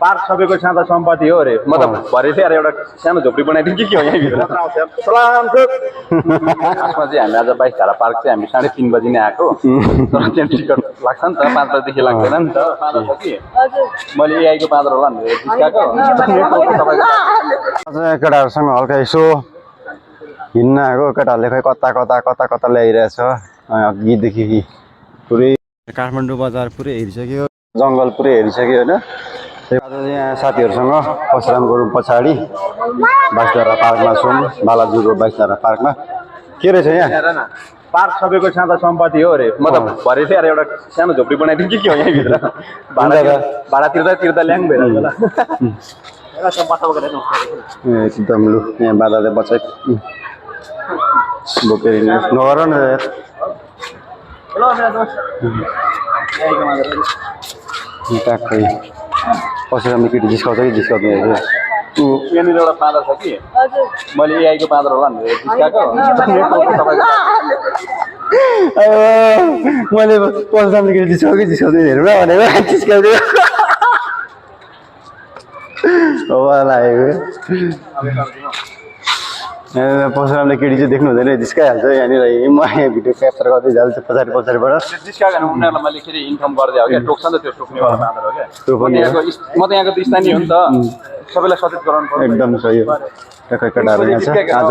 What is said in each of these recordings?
park सबैको साझा सम्पत्ति हो अरे म त भरे थिएँ एउटा सानो झोपडी बनाइदिन्छु के हो यहीँभित्र खासमा चाहिँ हामी आज 22 धारा पार्क चाहिँ हामी 3:30 बजी नै आएको तर त्यहाँ टिकट लाग्छ नि त 5 बजीदेखि लाग्दैन नि त मैले एआईको 5 होला भनेर जिस्काएको केटाहरूसँग हल्का यसो हिँड्न आएको केटाहरूले खै कता कता कता कता ल्याइरहेछ अघिदेखि पुरै काठमाडौँ बजार पुरै हेरिसक्यो जङ्गल पुरै हेरिसक्यो होइन आज यहाँ साथीहरूसँग पसराम गरौँ पछाडि 22 धारा पार्कमा छौँ बालाजुको 22 धारा पार्कमा के रहेछ यहाँ पार्क सबैको साझा सम्पत्ति हो अरे म त भरे थिएँ एउटा सानो झोपडी बनाइदिन्छु के हो यहीँभित्र भाडा तिर्दा ल्याङ भइरहेको होला एकदम लु यहाँ बाधाले बचाइ बोकेर नगर न ट्याक्कै पसरामले केटी जिस्काउँछ कि जिस्काउँदैन यहाँनिर एउटा पाँदर छ कि मैले एआईको पाँदर होला भनेर जिस्काएको मैले पसरामले केटी जिस्काउ कि जिस्काउँदैन हेरौँ न भनेको जिस्काउँदै हो लागेको पसरामले केटी चाहिँ देख्नु हुँदैन जिस्काइहाल्छ यहाँनिर म यहाँ भिडियो क्याप्चर गर्दै जान्छ पछाडिबाट जिस्काएको उनीहरूलाई मैले फेरि इन्फर्म गरिदिएँ हो क्या टोक्छ नि त त्यो टोक्ने वाला पाँदर हो क्या म त यहाँको त स्थानीय हो नि त सबैलाई सचेत गराउनु पर्छ एकदम सही हो केटाहरू यहाँ छ आज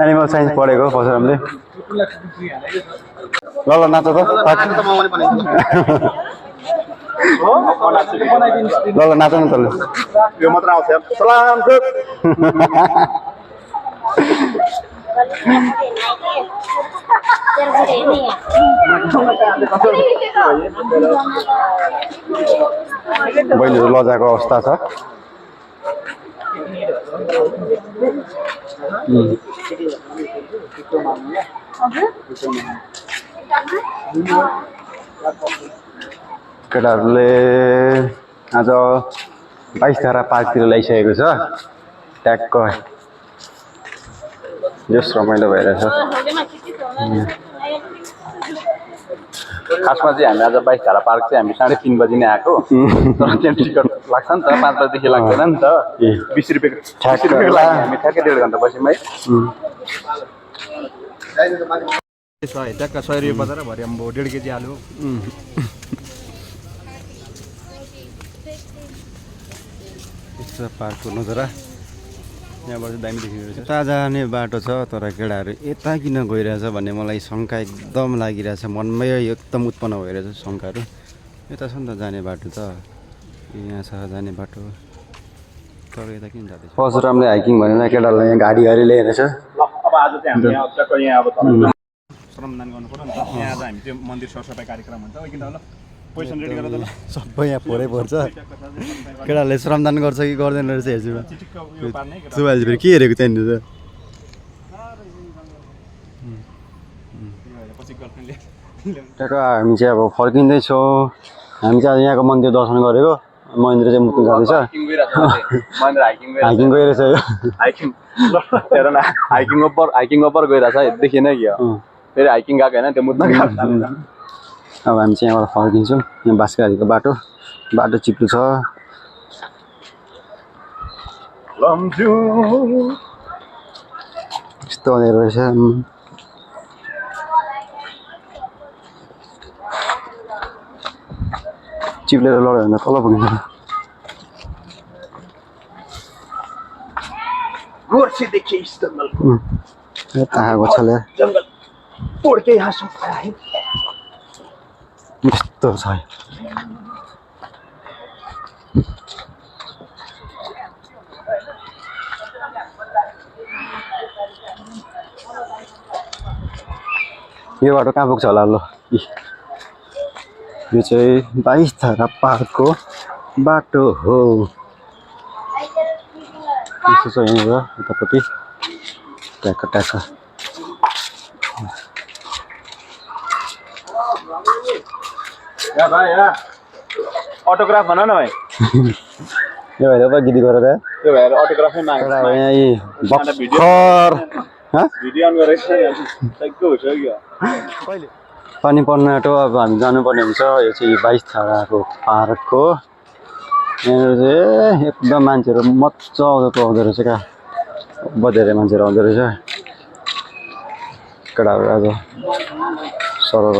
एनिमल साइन्स पढेको पसरामले ल नाच त ल नाच न तले यो मात्र आउँछ सलाम बहिनीहरू लजाको अवस्था छ केटाहरूले आज 22 धारा पार्कतिर ल्याइसकेको छ ट्याक्क जस रमाइलो भइरहेछ खासमा चाहिँ हामी आज 22 धारा पार्क चाहिँ हामी 3:30 बजी नै आएको तर त्यहाँ टिकट लाग्छ नि त 5 बजीदेखि लाग्दैन नि त 20 रुपियाँ हामी ठ्याक्कै 1.5 घन्टा बस्यौँ है ट्याक्क 100 रुपियाँ बजार भरे अम्बो 1.5 केजी आलु पार्कको नजारा यहाँबाट दामी देखिरहेछ यता जाने बाटो छ तर केटाहरू यता किन गइरहेछ भन्ने मलाई शङ्का एकदम लागिरहेछ मनमै एकदम उत्पन्न भइरहेछ शङ्काहरू यता छ नि त जाने बाटो त यहाँ छ जाने बाटो तर यता किन जाँदैछ परशुरामले हाइकिङ भनेर केटाहरूलाई यहाँ गाडी ल्याइरहेछ अब आज चाहिँ हामी यहाँ अब श्रमदान गर्नु पर्यो नि त यहाँ आज हामी त्यो मन्दिर सरसफाइ कार्यक्रम हुन्छ किन होला पैसा रेडी गरेर ल सबै यहाँ फोरै पर्छ केटाहरूले श्रमदान गर्छ कि गर्दैन रहेछ हेर्छु सुबाले फेरि के हेरेको त्यहाँनिर ट्याक्क हामी चाहिँ अब फर्किँदैछौँ हामी चाहिँ यहाँको मन्दिर दर्शन गरेको महेन्द्र चाहिँ मुक्नु जाँदैछ हाइकिङ गइरहेछ हाइकिङ ओभर गइरहेछ देखिएन कि फेरि हाइकिङ गएको होइन त्यो मुद्दा गएको अब हामी चाहिँ यहाँबाट फर्किन्छौँ यहाँ बाँसगाडीको बाटो चिप्लो छ यस्तो भनेर रहेछ चिप्लेर लड्यो भने तल पुगिन्छ यता गोछले यस्तो छ यो बाटो कहाँ पुग्छ होला ल यो चाहिँ 22 धारा पार्कको बाटो हो यस्तो छ यहाँनिर यतापट्टि ट्याक्क भाइ ऑटोग्राफ भन न भाइ यो भाइ गीत गरेर त्यो भएर अटोग्राफै माग्छ एउटा यहाँ यी भर्खर भिडियो अन गरेको छ हुन्छ कहिले पानी पर्ने आँटो अब हामी जानुपर्ने हुन्छ यो चाहिँ 22 छाडाको पार्क हो यहाँनिर चाहिँ एकदम मान्छेहरू मजा आउँदो रहेछ क्या धेरै मान्छेहरू आउँदो रहेछ केटाहरू आज सरर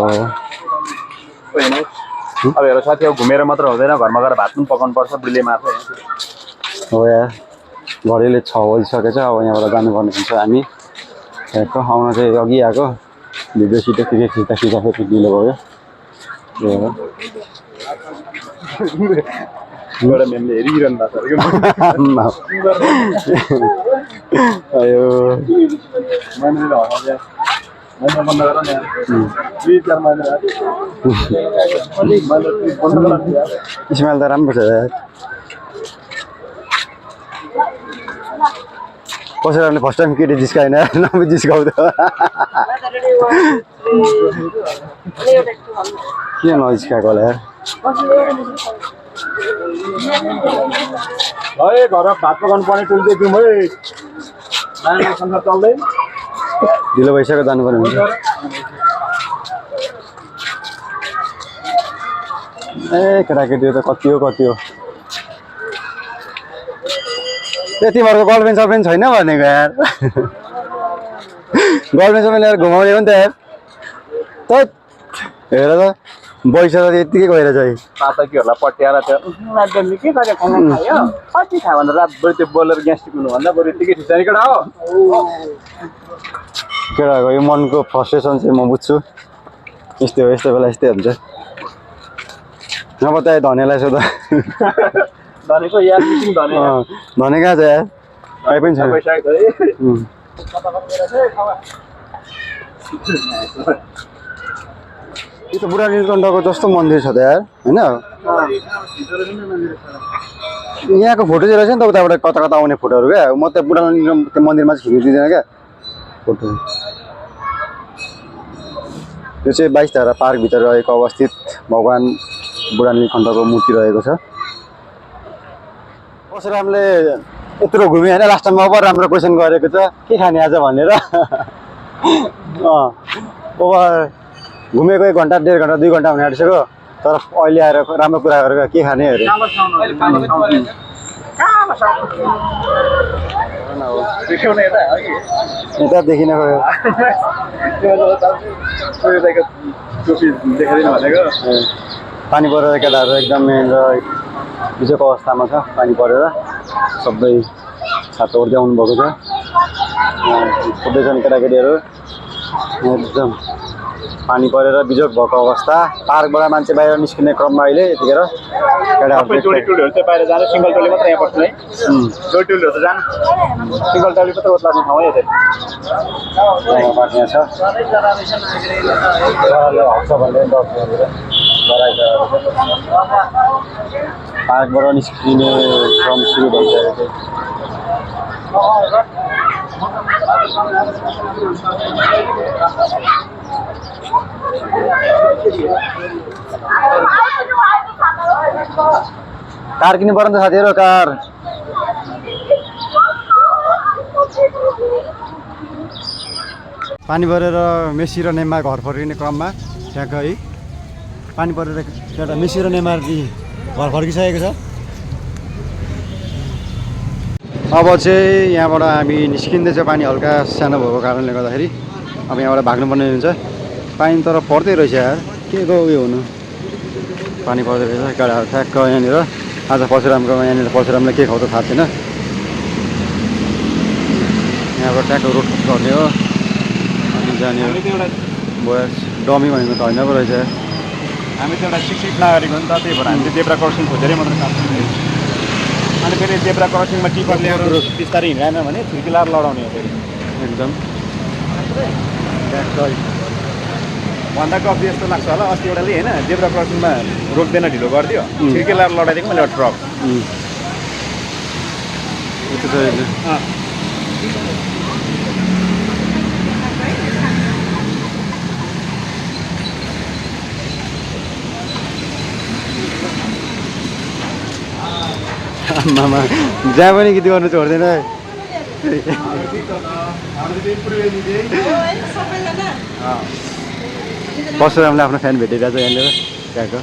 अब हेर साथी अब घुमेर मात्र हुँदैन घरमा गएर भात पनि पकाउनु पर्छ बिले माछा हो यार घडीले 6 बजिसकेछ अब यहाँबाट जानुपर्ने हुन्छ हामी हेर्को आउन चाहिँ अघि आएको भिडियो सिडियो के खिच्दा फेरि ढिलो भयो एउटा मेमले हेरिरहनु भएको अयो स्मेल त राम्रो छ यार कसैले फर्स्ट टाइम केटी जिस्काएन नम्बर जिस्काउँदा के नजिस्काएको होला यार है घर भात पकाउनु पर्ने टुल्दै दिउँ है संसार चल्दै ढिलो भइसक्यो जानुपर्ने हुन्छ ए केटाकेटी त कति हो तिमीहरूको गर्लफ्रेन्ड सर्लफ्रेन्ड छैन भनेको यार गर्लफ्रेन्ड सर्लफ्रेन्ड लिएर घुमाउने हो नि त यार त हेर त बैसा त यत्तिकै गएर चाहिँ पातकीहरूलाई पट्याएर त्यो रातभरि के गरे खाना खायो कति खायो भने रातभरि त्यो बोलेर ग्यास्ट्रिक हुनुभन्दा बरु यत्तिकै ठिक छैन केटा हो केटाहरूको यो मनको फ्रस्ट्रेसन चाहिँ म बुझ्छु यस्तो बेला यस्तै हुन्छ नभए त धनेलाई सोध भनेको यार मिटिङ धने कहाँ छ यार कहीँ पनि छैन यो त बुढा नीलकण्ठको जस्तो मन्दिर छ त यार होइन यहाँको फोटो चाहिँ रहेछ नि त उताबाट कता आउने फोटोहरू क्या म त बुढा नीलकण्ठ मन्दिरमा चाहिँ खिच्नु दिँदैन क्या फोटो यो चाहिँ 22 धारा पार्कभित्र रहेको अवस्थित भगवान् बुढा नीलकण्ठको मूर्ति रहेको छ परशुरामले यत्रो घुम्यो होइन लास्ट टाइममा अब राम्रो क्वेसन गरेको छ के खाने आज भनेर अब घुमेको 1 घन्टा 1.5 घन्टा 2 घन्टा हुने आँटिसक्यो तर अहिले आएर राम्रो कुरा गरेर के खाने अरे यता देखिन गयो पानी परेर केटाहरू एकदम बिजोको अवस्थामा छ पानी परेर सबै छातो ओर्द्याउनु भएको छ सबैजना केटाकेटीहरू एकदम पानी परेर बिजोक भएको अवस्था पार्कबाट मान्छे बाहिर निस्किने क्रममा अहिले यतिखेर टोलीहरू चाहिँ बाहिर जानु सिङ्गल टोली मात्रै यहाँ बस्नु है टोलीहरू त जानु सिङ्गल टोली मात्रै ओत्लाउने ठाउँ है यहाँ छ पार्कबाट निस्किने क्रम सुरु भइसकेको कार किन्नु पर्यो नि त साथीहरू कार पानी परेर मेसी र नेमार घर फर्किने क्रममा ठ्याक्क है पानी परेर एउटा मेसी र नेमार घर फर्किसकेको छ अब चाहिँ यहाँबाट हामी निस्किँदैछ पानी हल्का सानो भएको कारणले गर्दाखेरि अब यहाँबाट भाग्नुपर्ने हुन्छ पानी तर पर्दै रहेछ यार के को उयो हुनु पानी पर्दै रहेछ गाडाहरू ठ्याक्क यहाँनिर आज परशुरामको यहाँनिर परशुरामलाई के खाउँछ थाहा छैन यहाँबाट ट्याक्क रोड गर्ने हो अनि जाने हो डमी भनेको त होइन पो रहेछ हामी त एउटा शिक्षित नागरिक हो नि त त्यही भएर हामीले जेब्रा क्रसिङ खोजेरै मात्र काम अनि फेरि जेब्रा क्रसिङमा टिपर ल्याएर बिस्तारै हिँडेन भने छिर्किलाएर लडाउने हो फेरि एकदम भन्दा कति यस्तो लाग्छ होला अस्ति एउटाले होइन जेब्रा क्रसिङमा रोक्दैन ढिलो गरिदियो छिर्किलाएर लडाइदिएको मैले एउटा ट्रक आमामा जहाँ पनि गीत गर्नु छोड्दैन परशुरामले आफ्नो फ्यान भेटिरहेछ यहाँनिर त्यहाँको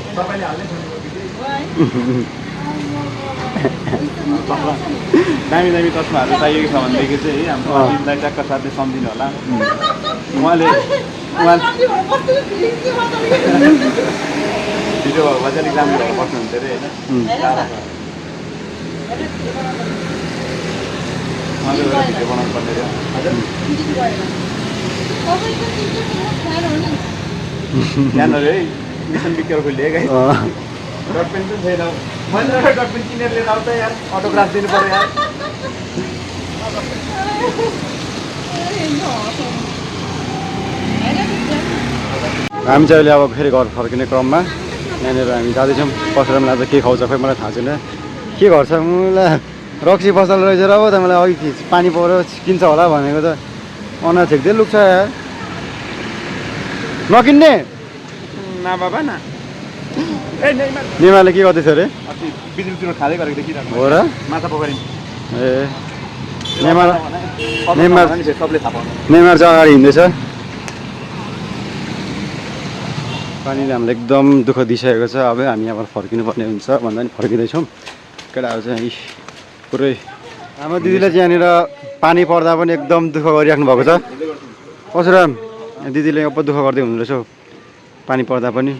दामी दामी चस्माहरू चाहिएको छ भनेदेखि चाहिँ हाम्रो अजितलाई ट्याक्क साथले सम्झिनु होला उहाँले भिडियो भएको चाहिँ अलिक राम्रो भएर बस्नुहुन्छ अरे होइन उहाँले भिडियो बनाउनु पर्ने अरे त्यहाँनिर है मिसन पिक्चर खोलिए है डटपेन पनि छैन मैले एउटा डटपेन किनेर लिएर आउँछ यार अटोग्राफ दिनु पर्यो यार हामी चाहिँ अहिले अब फेरि घर फर्किने क्रममा यहाँनिर हामी जाँदैछौँ परशुरामले आज के खुवाउँछ खोइ मलाई थाहा छैन के गर्छ मलाई रक्सी पसल रहेछ र हो त मलाई अघि पानी पऱ्यो किन्छ होला भनेको त अनुहार छेक्दै लुक्छ यार नकिन्ने ना बाबा ना निमाले के गर्दैछ अरे अस्ति बिजुलीतिर खाँदै गरेको देखिरहेको हो र माछा पोखरी ए नेमार सबले थाहा पाउनु नेमार चाहिँ अगाडि हिँड्दैछ पानीले हामीलाई एकदम दुःख दिइसकेको छ अब हामी यहाँबाट फर्किनुपर्ने हुन्छ भन्दा पनि फर्किँदैछौँ केटाहरू चाहिँ पुरै हाम्रो दिदीले चाहिँ यहाँनिर पानी पर्दा पनि एकदम दुःख गरिराख्नु भएको छ परशुराम दिदीले अब दुःख गर्दै हुँदो रहेछ पानी पर्दा पनि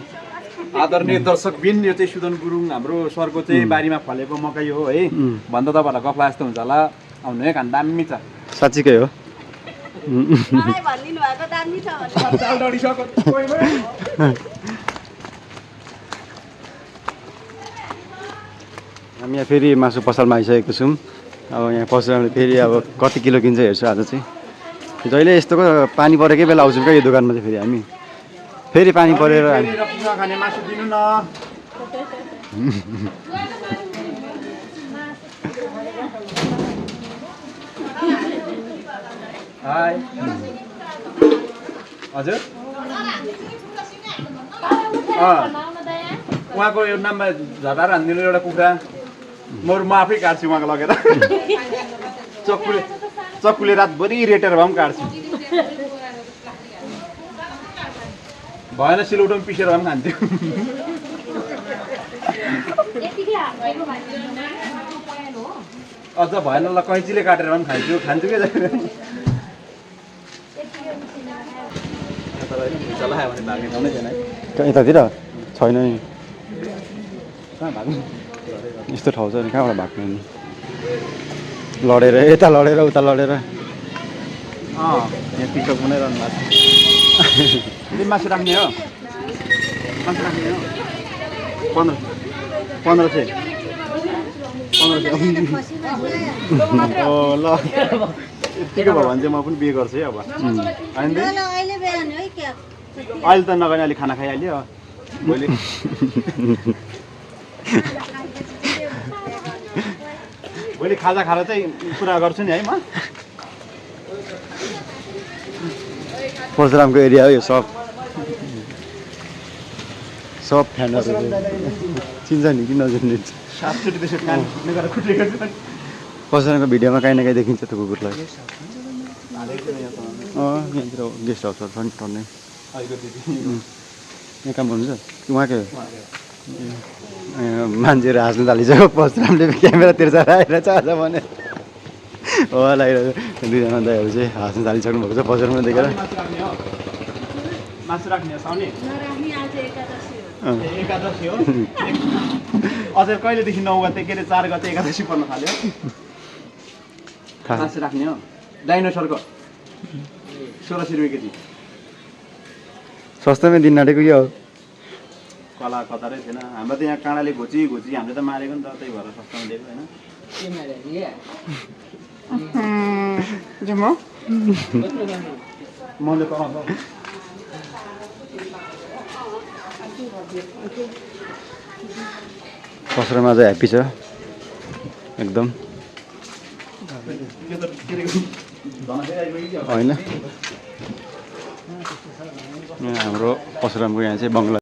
आदरणीय दर्शकबिन यो चाहिँ सुदन गुरुङ हाम्रो सरको चाहिँ बारीमा फलेको मकै हो है भन्दा तपाईँहरूलाई गफ जस्तो हुन्छ होला आउनु है खान दामी छ साँच्चीकै हो हामी यहाँ फेरि मासु पसलमा आइसकेको छौँ अब यहाँ परशुरामले फेरि अब कति किलो किन्छ हेर्छु आज चाहिँ जहिले यस्तोको पानी परेकै बेला आउँछौँ क्या यो दोकानमा चाहिँ फेरि हामी फेरि पानी परेर खाने मासु दिनु न हाय हजुर उहाँको यो नाममा झटार हानिदिनु एउटा कुखुरा म आफै काट्छु उहाँको लगेर चक्कुले रातभरि रेटेर भए पनि काट्छु भएन सिलौटोमा पिसेर भए पनि खान्थ्यो अझ भएन ल कैँचीले काटेर भए पनि खान्छु के यतातिर छैन नि यस्तो ठाउँ छ नि कहाँबाट भाग्नु नि लडेर यता लडेर उता लडेर यहाँ टिकटक बनाइरहनु भएको छ मासु राख्ने हो मासु राख्ने हो 1500 ओ ल यतिकै भयो भने चाहिँ म पनि बिहे गर्छु है अब अहिले त नगर्ने अहिले खाना खाइहाल्यो भोलि भोलि खाजा खाएर चाहिँ कुरा गर्छु नि है म परशुरामको एरिया हो यो सब फ्यानहरू चिन्छ नि कि नचिन्ने परशुरामको भिडियोमा काहीँ न काहीँ देखिन्छ त्यो कुकुरलाई यहाँतिर गेस्ट हाउसहरू छ नि टर्ने यहाँ काम गर्नुहुन्छ उहाँकै मान्छेहरू हाँस्नु थालिसक्यो परशुरामले क्यामेरा तिर्छ आइरहेछ आज भने हो लागिरहेको दुईजना दाइहरू चाहिँ हाँस्नु थालिसक्नु भएको छ परशुरामले देखेर मासु राख्ने एकादशी हो अझ कहिलेदेखि 9 गते के अरे 4 गते एकादशी पर्न थाल्यो मासु राख्ने हो डाइनोसरको 1600 रुपियाँ केजी सस्तोमै दिन नाटेको के हो कला कतारै थिएन हाम्रो त यहाँ काँडाले घोची हामीले त मारेको नि त त्यही भएर सस्तोमा दिएको होइन मैले कराउँछ परशुराम आज ह्याप्पी छ एकदम होइन हाम्रो परशुरामको यहाँ चाहिँ बङ्गला